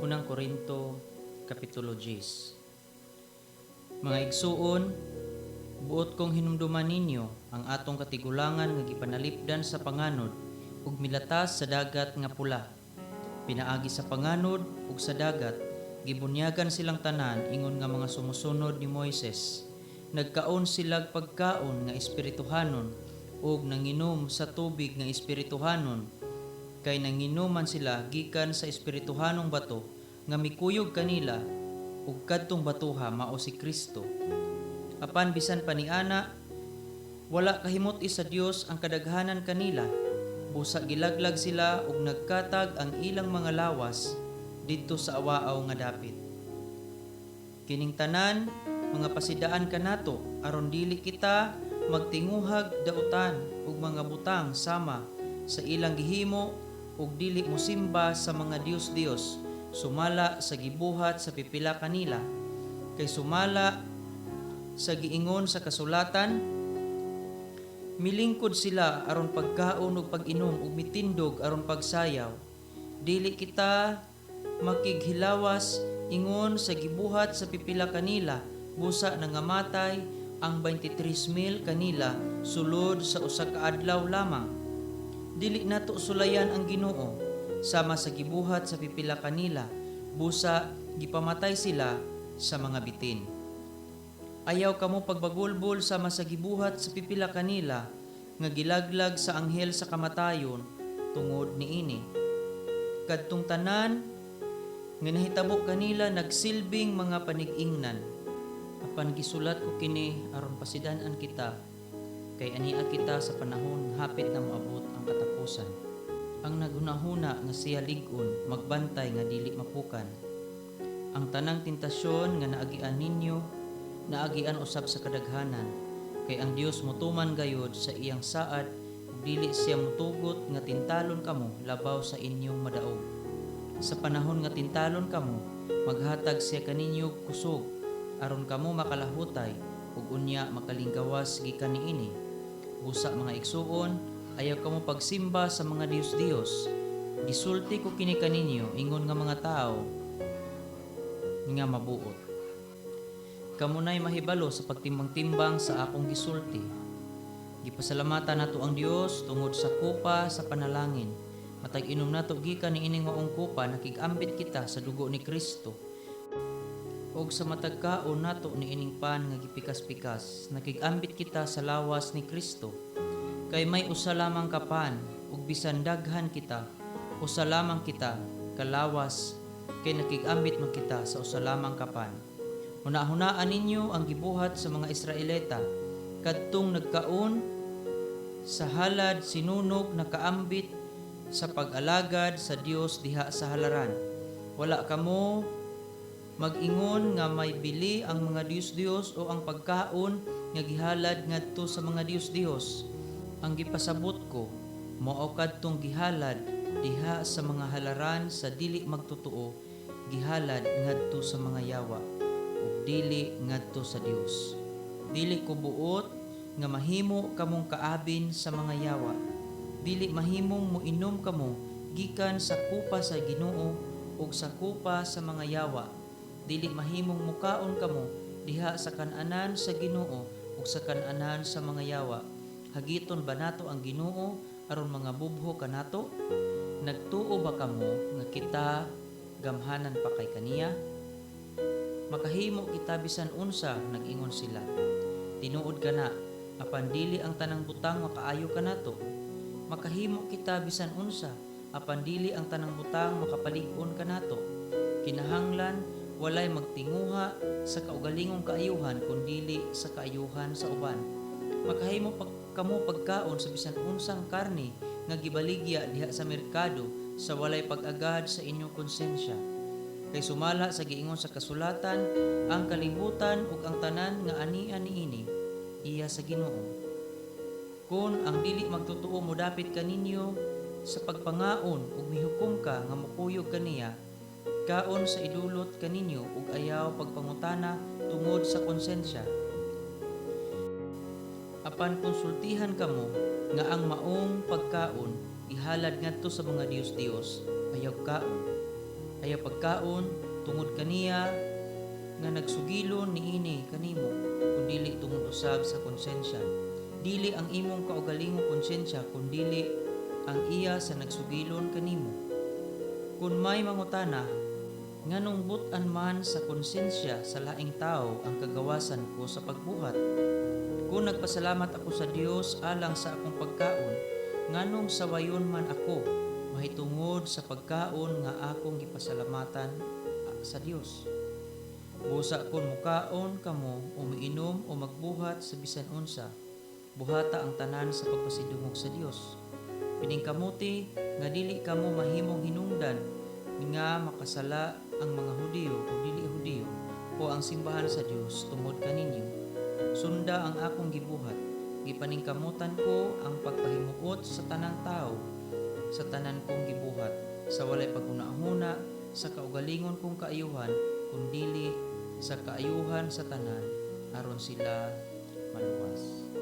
Unang Korinto, Kapitulo 10. Mga igsuon, buot kong hinumduman ninyo ang atong katigulangan nga gipanalipdan sa panganod ug milatas sa Dagat nga Pula. Pinaagi sa panganod ug sa dagat, gibunyagan silang tanan ingon nga mga sumusunod ni Moises. Nagkaon silag pagkaon nga espirituhanon ug nanginom sa tubig nga espirituhanon, kay nanginuman sila gikan sa espirituhanong bato nga mikuyog kanila, ug kadtong batoha mao si Kristo. Apan bisan pa niana, wala kahimut-i sa Dios ang kadaghanan kanila. Busa gilaglag sila ug nagkatag ang ilang mga lawas didto sa awaaw nga dapit. Kining tanan mga pasidaan kanato aron dili kita magtinguhag dautan ug mga butang sama sa ilang gihimo ug dili mosimba sa mga dios-dios sumala sa gibuhat sa pipila kanila. Kay sumala sa giingon sa kasulatan, "Milingkod sila aron pagkaon ug pag-inom ug mitindog aron pagsayaw." Dili kita makighilawas ingon sa gibuhat sa pipila kanila, busa nangamatay ang 23,000 kanila sulod sa usa ka adlaw lamang. Dili nato sulayan ang Ginoo sama sa gibuhat sa pipila kanila, busa gipamatay sila sa mga bitin. Ayaw kamo pagbagulbol sama sa gibuhat sa pipila kanila nga gilaglag sa anghel sa kamatayon tungod niini. Kadtong tanan nga nahitabo kanila nagsilbing mga panig-ingnan. Apan gisulat ko kini aron pasidan-an kita, kay ania kita sa panahon hapit na moabot ang katapusan. Ang naghunahuna nga siya lig-on, magbantay nga dili mapukan. Ang tanang tentasyon nga naagian ninyo, naagian usab sa kadaghanan, kay ang Dios motuman gayod sa iyang saad ug dili siya motugot nga tintalon kamo labaw sa inyong madaog. Sa panahon nga tintalon kamo, maghatag siya kaninyo og kusog aron kamo makalahutay ug unya makalinggawas gikan niini. Busa, mga igsuon, ayaw kamo pagsimba sa mga dios-dios. Gisulti ko kini kaninyo ingon nga mga tao nga mabuot. Kamo nay mahibalo sa pagtimbang-timbang sa akong gisulti. Gipasalamatan nato ang Dios tungod sa kupa sa panalangin. Matag inom nato gikan niining maong kupa, nakig-ambit kita sa dugo ni Kristo. Og sa matag kaon nato niining pan nga gipikas-pikas, nakig-ambit kita sa lawas ni Kristo. Kay may usa lamang ka pan, ug bisan daghan kita, usa lamang kita ka lawas, kay nakig-ambit man kita sa usa lamang ka pan. Hunahunaan ninyo ang gibuhat sa mga Israelita kadtong nagkaon sa halad sinunog, nakaambit sa pag-alagad sa Dios diha sa halaran. Wala kamo mag-ingon nga may bili ang mga dios-dios o ang pagkaon nga gihalad ngadto sa mga dios-dios. Ang gipasabot ko mao kadtong gihalad diha sa mga halaran sa dili magtotoo, gihalad ngadto sa mga yawa ug dili ngadto sa Dios. Dili ko buot nga mahimo kamong kaabin sa mga yawa. Dili mahimong moinom kamo gikan sa kupa sa Ginoo ug sa kupa sa mga yawa. Dili mahimong mukaon kamo diha sa kan-anan sa Ginoo ug sa kan-anan sa mga yawa. Hagiton ba nato ang Ginoo aron mga bubho kanato? Nagtuo ba kamo nga kita gamhanan pa kay kaniya? "Makahimo kita bisan unsa," nag-ingon sila. Tinuod kana, apan dili ang tanang butang makaayo kanato. "Makahimo kita bisan unsa," apan dili ang tanang butang makapalig-on kanato. Kinahanglan walay magtinguha sa kaugalingong kaayuhan kun dili sa kaayuhan sa uban. Makahimo pag kamo pagkaon sa bisan unsang karne nga gibaligya diha sa merkado sa walay pag-agad sa inyong konsensya. Kay sumala sa giingon sa kasulatan, "Ang kalibutan ug ang tanan nga ania niini iya sa Ginoo." Kon ang dili magtotoo modapit kaninyo sa pagpangaon ug mihukom ka nga mokuyog kaniya, kaon sa idulot kaninyo ug ayaw pagpangutana tungod sa konsensya. Apan konsultihan kamo nga ang maong pagkaon gihalad ngadto sa mga dios-dios, ayaw kaon. Ayaw pagkaon tungod kaniya nga nagsugilon niini kanimo, kundili tungod usab sa konsensya. Dili ang imong kaugalingong konsensya, kundili ang iya sa nagsugilon kanimo. Kung may mangutana, nganong but-an man sa konsensya sa laing tao ang kagawasan ko sa pagbuhat? Kung nagpasalamat ako sa Dios alang sa akong pagkaon, nganong sawayon man ako mahitungod sa pagkaon nga akong gipasalamatan sa Dios? Busa kung mukaon kamo o miinom o magbuhat sa bisan unsa, buhata ang tanan sa pagpasidungog sa Dios. Paningkamuti nga dili kamo mahimong hinungdan nga makasala ang mga Hudiyo o dili Hudiyo o ang simbahan sa Dios tungod kaninyo. Sunda ang akong gibuhat. Gipaningkamutan ko ang pagpahimuot sa tanang tao sa tanan kong gibuhat, sa walay paghunahuna sa kaugalingon kong kaayuhan, kundili sa kaayuhan sa tanan, aron sila maluwas.